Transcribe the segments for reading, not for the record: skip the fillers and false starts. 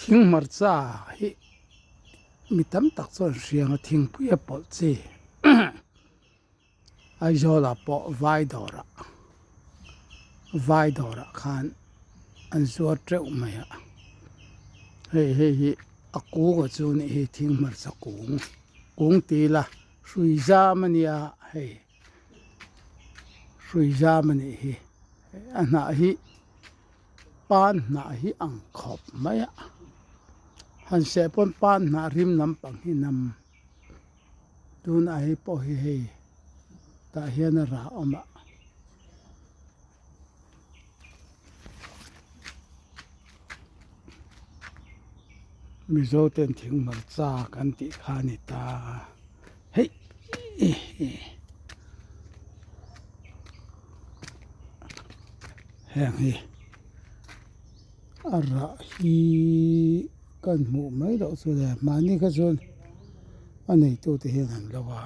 Thing hmarcha hi mi tam tak chuan hrianga thingpui a pawlh chi Aizawl ah pawh vai dawrah vai dawrah khan an zuar teuh mai a hei hei hi a kung a chu nih hi thing hmarcha kung kung ti ila hrui zam a nia hei hrui zam a nih hi a hnah hi. Pan hnah hi ang khawp mai a, han seh pawn pan hnah rim lampang hi nam tunah hei pawh hi hei tah hian a rah awm a. Mizo ten thing hmarcha kan tih kha a ni ta hei. Heng hi a rah hi kan hmuh mai loh chu le mahni kha chuan a neitute hian an lo a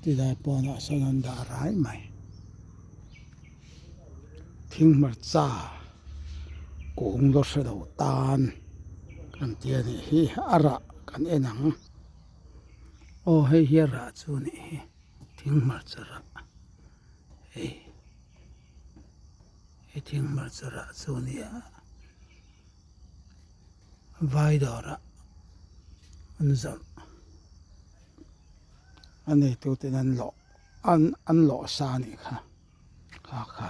tilai pawnah sawn an dah rai mai thing hmarcha kung law hre lo tan kan ti a nih hi a rah kan en ang aw hei hi a rah chu a nih hi. Thing hmarcha rah hei he thing hmarcha rah chu a ni a vai dawrah an zawrh a neitu ten an lawh an an lawh sa a nih kha kha kha.